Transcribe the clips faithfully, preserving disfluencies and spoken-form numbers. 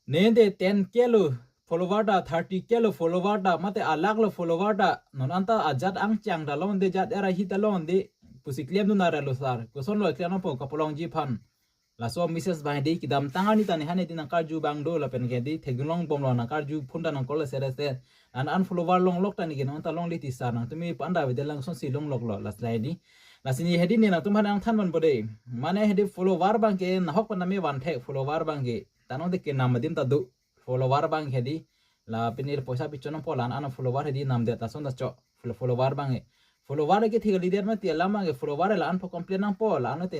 Ne de ten K lo follower ta, thirty K lo follower ta, mate alakh lo follower ta, non anta ajat angchang ta longde, jat era hi ta longde, pusi klemdun ara lo sar. Kosonlo klem nangpo kapalongji aphan. Laso message abang hedi kedamtang arni ta ne hane di nangkarju abang do lapen ke di thekdunlong bomlo, nangkarju phone ta nang call sere se. An unfollower longlok ta ne ke non ta longle ti sar, nangtum aphan ta avedet lang, kosonsi longloklo, lasi la hedi. Lasi ne hedi ne nangtum aphan nangthan ponpo de. Mane hedi follower abang ke nahok pen name vanthek follower abang ke. Tanong de kenam adim ta do. Follower abang hedi. La pini poisa pichonpo la an unfollower hedi namdet ason ta chok. Follow-, follower abang he. Follower ke thik kalidet mati, alam abang ke follower la-an po complain nangpo, la-an te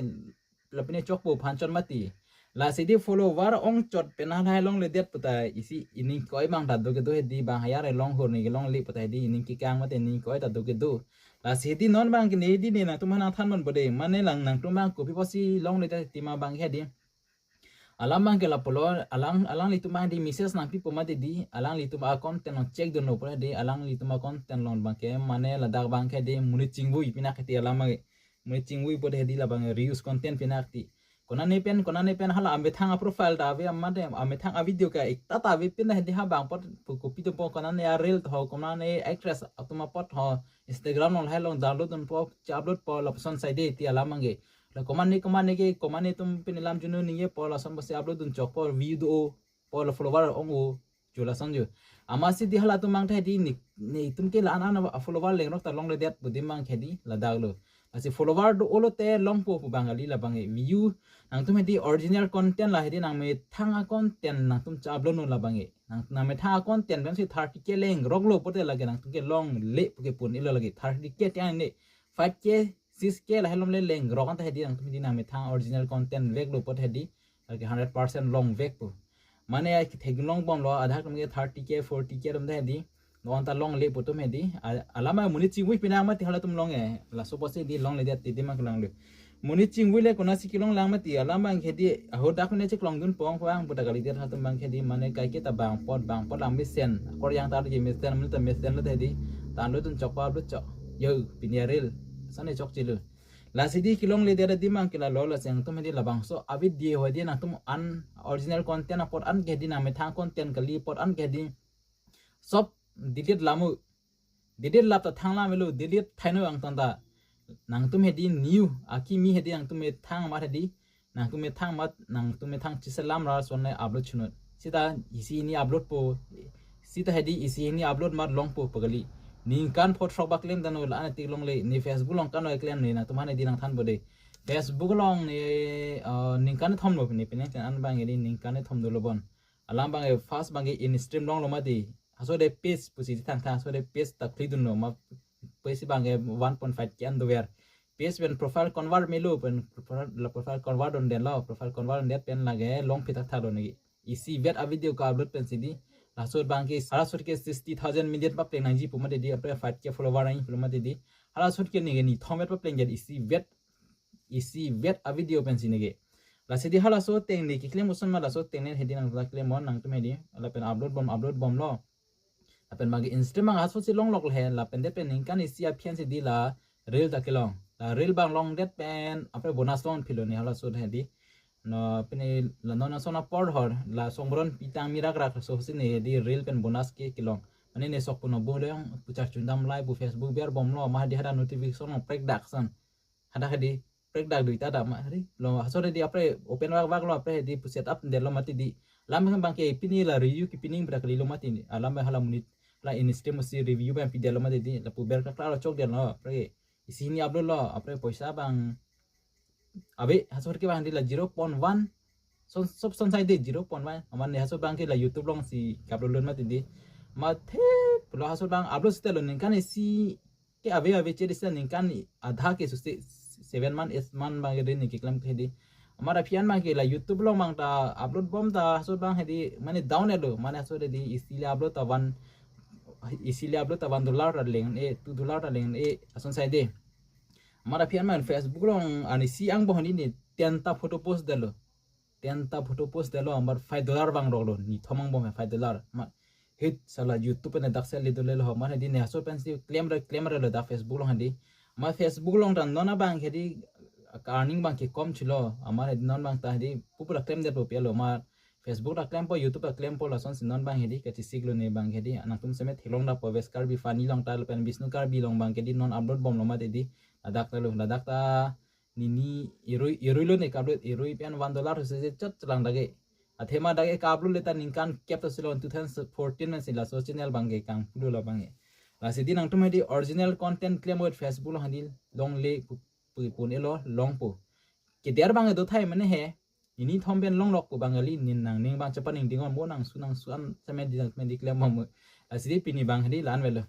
la pini chokpo aphan chon mati. Lasi di follower ongchot pen halahai longledet puta isi ining koi abang ta do kedo hedi, bang hayar along hor ne kelongle puta hedi ining kekang mate ining koi ta do kedo. Lasi di non abang ke ne di ne nangtum aphan nangthan ponpo de, mane lang nangtum abang kopi pusi longledet ti ma abang hedi. Alam abang ke lapulo, alang, alanglitum abang di message nangpipo mati di, alanglitum a-content along check dunlo pu hedi, alanglitum a-content along abang ke mane ladak abang ke di monit chingvui pinak hedi alam abang ke. Monit chingvui pu hedi la abang reuse content pinak ti. Konane pen, konane pen hala amethang a-profile ta ave, amade amethang a-video ke ekta ta ave pin hedi, ha abang apot pu kopi dopo, konane a-reel ho, konane actress atum apot ho, Instagram along lahai along download dunpo, upload po, lapuson saide ti alam abang ke. La komane komane ke, komane atum pini lam junu ningjepo, lason pusi upload dun chokpo, view do po, la follower ong-o, jo lason jo. Amatsi di halatum abang ta hedi ne, netum ke la-an an follower lengrok ta longledet pu adim abang ke hedi ladak lo. Lasi follower do-o lote longpo pu abang kali, la abang ke view, nangtum hedi original content la hedi nangmethang a-content nangtum cha-upload non la abang ke. Nang, nangmethang a-content pensi thirty K lengrok lo pote lake nangtum ke longle pu ke pon ilo lake, thirty K tiang ne, five K, six K lahai along le lengrok anta hedi nangtum hedi nangmethang original content veklo pote hedi, lake hundred percent longvekpo. Mane ke theklong bomlo, adha atum ke thirty K, forty K atum ta hedi, non ta longle pu atum hedi, a-, alam abang monit chingvui pinak mati halatum long-e, laso pusi di longledet ti adim abang kelanglo. Monit chingvui le konatsi kelong lang mati, alam abang ke hedi, ahodak ne cheklong dunpo, ong pang puta kalidet halatum abang ke hedi, mane kaike ta bang apot, bang apot lang mesen, akor yang ta je mesen, mane ta mesen lo ta hedi, download dun chokpo, upload chok. Yo, pini a-reel, sane chokchelo. Lasi di kelongledet adim abang ke lalo, lasi nangtum hedi labangso a-video hedi nangtum an original content apot an ke hedi nangmethang content kali apot an ke hedi sob delete lamu. Delete lap ta thang lam avelo, delete thaino angtan ta. Nangtum hedi new akimi hedi nangtum methang amat hedi, nangtum methang amat, nangtum methang chiselam ra son ne upload chunot. Sita isi hini upload po, sita hedi isi hini upload amat longpo pu kali. Ningkan pho throk ba klem tanglo, la-an tik longle, ne Facebook along kan klem ne, nangtum aphan hedi nangthanpo de. Facebook along ne, uh, ningkan thomlo ne, pini an abang hedi ningkan thom dolo bon. Alam abang ke first abang ke in stream longlo mati. Halaso de page pusi thangthang, halaso de page ta kli dunlo ma, page abang ke one point five K an dover. Page pen profile convert melo pen profile, la profile convert dundet lo, profile convert dundet pen lake longphi thakthak lo neke. Isivet a-video ka-upload pensi di. Halaso abang ke, halaso ke sixty thousand minute papleng nangji pu mati di, apre five K follower nangji pu mati di. Halaso ke neke nithom vet paplengdet isivet, isivet a-video pensi neke. Lasi di halaso ateng ne keklem koson ma, laso ateng ne hedi nang klem non nangtum hedi. Lapen upload bom, upload bomlo. Lapen abang ke in stream abang halaso si longlok le, lapen det pen ningkan isi aphi ansi di la reel ta kelong. La reel abang longdet pen apre bonus longphilo ne halaso hedi. Non pini la non ason apor hor, la songboron pitang mirak rak so si ne hedi reel pen bonus ke kelong. Mane ne sok puno bo long, puchak chundam lai pu Facebook ber bomlo, ma hedi hadak notification prek dak san. Hadak hedi prek dak duita dam ma hedi. Lo halaso hedi apre open vak vaklo, apre hedi pu set up detlo mati di. Alam abang ke pini la review kepining pura kalilo mati di. Alam abang hala monit la in stream si review abang pidetlo mati di. Lapu ber kaklaro chokdetlo, apre isi hini upload lo, apre poisa abang ave, halaso ke abang hedi la zero point one. Son, sob son saide zero point one. Amat ne halaso abang ke la YouTube along si ka-upload lo mati di. Mathe pulo halaso abang upload sitelo ningkan isi ke ave ave chiri sa ningkan adha ke susi seven month, eight month abang ke di ne keklem ke hedi. Amat aphi an abang ke la YouTube along abang ta upload bom ta halaso abang hedi mane down elo, mane halaso hedi isi le upload ta one, isi le upload ta one dollar ta leng e, two dollar ta leng e, ason saide. Amat aphi an abang Facebook along an isi angbong hedi ne ten ta photo post detlo. Ten ta photo post detlo, amat five dollar abang roklo, nithom angbong five dollar. Amat hit sala YouTube pen dak sel le dolo ho, mane hedi ne halaso pensi klem re, klem re lo dak Facebook along hedi. Amat Facebook along ta non abang hedi earning abang ke kom chilo, amat hedi non abang ta hedi pupura klemdetpo pilo, amat Facebook ta klempo, YouTube ta klempo, lasonsi non bang hedi kachisiklo ne bang hedi. Nangtum semet theklong dapo West Karbi Funny along ta lapen Bishnu Karbi along bang hedi non upload bomlo mati di. Ladak ta lo, ladak ta nini irui, iruilo ne ka-upload, irui pen one dollar se chot chelang dage. Athema dage ka-upload le ta ningkan kep ta silon two thousand fourteen ansi laso channel bang ke kangpulo la bang ke. Lasi di nangtum hedi original content klem vet Facebook along hedi longle pu, pu, pun elo longpo. Keder bang do thai mane he. Nini thom pen longlok pu bang kali nin nangning bang chepaningding mo nangsu nangsu an semet di semet di klem mo. Lasi di pini bang hedi la-an velo.